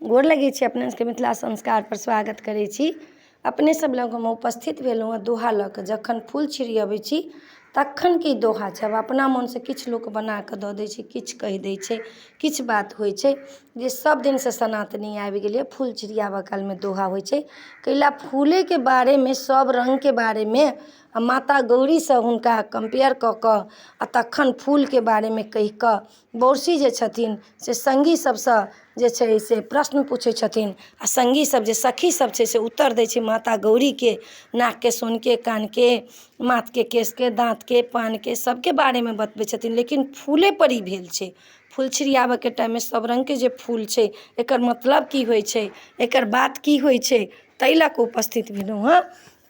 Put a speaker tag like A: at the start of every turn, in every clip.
A: गोर लगै छी अपने सबके मिथिला संस्कारपर स्वागत करै छी। अपने सब लग हम उपस्थित भेलहुँ हँ दोहा लऽ कऽ। जखन फूल छिड़ियबै छी तखन के दोहा छै। आब अपना मोनसँ किछु लोक बना कऽ दऽ दै छै, किछु कहि दै छै, किछु बात होइ छै जे सब दिनसँ सनातनी आबि गेलैए। फूल छिड़ियाबऽ कालमे दोहा होइ छै, कैला फूलेके बारेमे सब रङ्गके बारेमे आ माता गौरीसँ हुनका कम्पेयर कऽ कऽ आ तखन फूलके बारेमे कहि कऽ बौसी जे छथिन से सङ्गी सबसँ जे छै से प्रश्न पूछै छथिन आ सङ्गी सब जे सखी सब छै से उत्तर दै छै माता गौरीके नाकके, सोनके, कानके, माथके, केशके, दाँतके, पानके, सबके बारेमे बतबै छथिन। लेकिन फूलेपर ई भेल छै। फूल छिड़ियाबऽके टाइममे सब रङ्गके जे फूल छै, एकर मतलब की होइ छै, एकर बात की होइ छै, ताहि लऽ कऽ उपस्थित भेलहुँ हँ।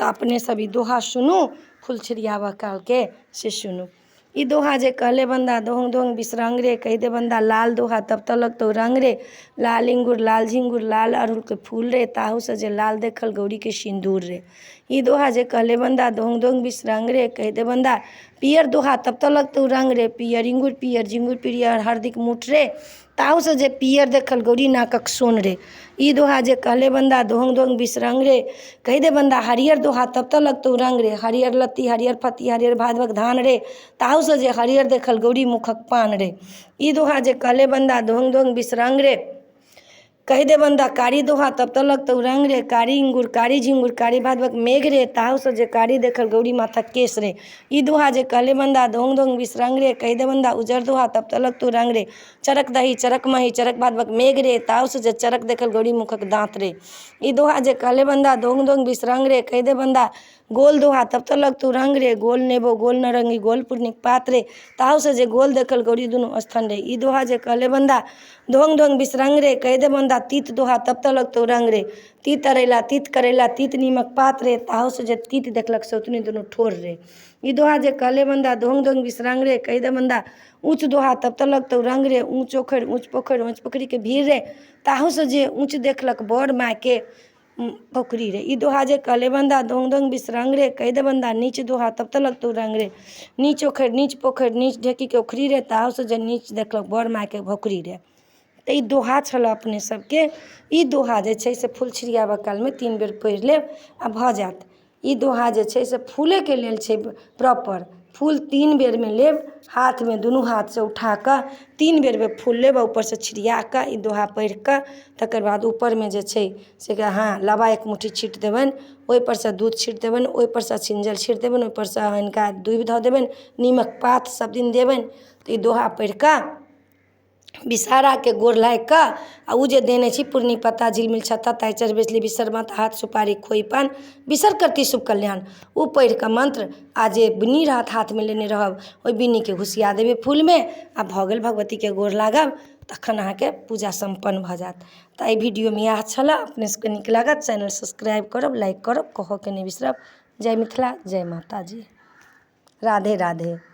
A: तऽ अपने सब ई दोहा सुनू, फूल छिड़ियाबऽ कालके से सुनू। ई दोहा जे कहले बन्दा दोहंग दोहंग बिसरंग रे, कहि दे बन्दा लाल दोहा तब तऽ लगतौ रंग रे। लाल इंगुर लाल झिंगुर लाल अड़हुलके फूल रे, ताहूसँ जे लाल देखल गौरीके सिन्दूर रे। ई दोहा जे कहले बन्दा दोहंग दोहंग बिसरंग रे, कहि दे बन्दा पियर दोहा तब तऽ लगतौ रंग रे। पियर इंगुर पियर झिंगुर पियर हरदिक मूठ रे, ताहूसँ जे पियर देखल गौरी नाकक सोन रे। ई दोहा जे कहले बन्दा दोहंग दोहंग बिसरंग रे, कहि दे बन्दा हरियर दोहा तब तऽ लगतौ रंग रे। हरियर लत्ती हरियर फत्ती हरियर भादवक धान रे, ताहूसँ जे हरियर देखल गौरी मुखक पान रे। ई दोहा जे कहले बन्दा दोहंग दोहंग बिसरंग रे, कहि दे बन्दा कारी दोहा तब तऽ लगतौ रंग रे। कारी इंगुर कारी झिंगुर कारी भादवक मेघ रे, ताहूसँ जे कारी देखल गौरी माथक केश रे। ई दोहा जे कहले बन्दा दोहंग दोहंग बिसरंग रे, कहि दे बन्दा उजर दोहा तब तऽ लगतौ रंग रे। चरक दही चरक मही चरक भादवक मेघ रे, ताहूसँ जे चरक देखल गौरी मुखक दाँत रे। ई दोहा जे कहले बन्दा दोहंग दोहंग बिसरंग रे, कहि दे बन्दा गोल दोहा तब तऽ लगतौ रंग रे। गोल नेबो गोल नारङ्गी गोल पूर्णिक पात रे, ताहूसँ जे गोल देखल गौरी दुनू स्तन रे। ई दोहा जे कहले बन्दा दोहंग दोहंग बिसरंग रे, कहि दे बन्दा तीत दोहा तब तऽ लगतौ रंग रे। तीत अरैला तीत करैला तीत नीमक पात रे, ताहूसँ जे तीत देखलक सौतनी दुनू ठोर रे। ई दोहा जे कहले बन्दा दोहंग दोहंग बिसरंग रे, कहि दे बन्दा ऊँच दोहा तब तऽ लगतौ रंग रे। ऊँच ओखरि ऊँच पोखरि ऊँच पोखरिके भीड़ रे, ताहूसँ जे ऊँच देखलक बड़ मायके पोखरि रे। ई दोहा जे कहले बन्दा दोहंग दोहंग बिसरंग रे, कहि दे बन्दा नीच दोहा तब तऽ लगतौ रंग रे। नीच ओखरि नीच पोखरि नीच ढेकीके उखरी रे, ताहूसँ जे नीच देखलक बड़ मायके भोकरी रे। तऽ ई दोहा छलऽ अपने सबके। ई दोहा जे छै से फूल छिड़ियाबऽ कालमे 3 बेर पढ़ि लेब आ भऽ जायत। ई दोहा जे छै से फूलेके लेल छै प्रॉपर। फूल 3 बेरमे लेब, हाथमे दुनू हाथसँ उठा कऽ 3 बेरमे फूल लेब आ ऊपरसँ छिड़िया कऽ ई दोहा पढ़ि कऽ तकर बाद ऊपरमे जे छै से हँ लाबा 1 मुट्ठी छीट देबनि, ओहिपरसँ दूध छीट देबनि, ओहिपरसँ छिंजल छीट देबनि, ओहिपरसँ हिनका दूभि धऽ देबनि, नीमक पात सब दिन देबनि। तऽ ई दोहा पढ़ि कऽ विषहाराके गोर लागि कऽ आ ओ जे देने छी पूर्णी पत्ता झिलमिल छत्ता ताहि चढ़ बेचली बिसर माता हाथ सुपारी खोइ पान बिसर करती शुभ कल्याण, ओ पढ़ि कऽ मंत्र आ जे बिन्नी रहत हाथमे लेने रहब ओहि बिन्नीके घुसिया देबै फूलमे आ भऽ गेल भगवतीके गोर लागब, तखन अहाँके पूजा सम्पन्न भऽ जायत। तऽ एहि वीडियोमे इएह छलए। अपने सबके नीक लागत चैनल सब्सक्राइब करब, लाइक करब, कहऽके नहि बिसरब। जय मिथिला, जय माताजी, राधे राधे।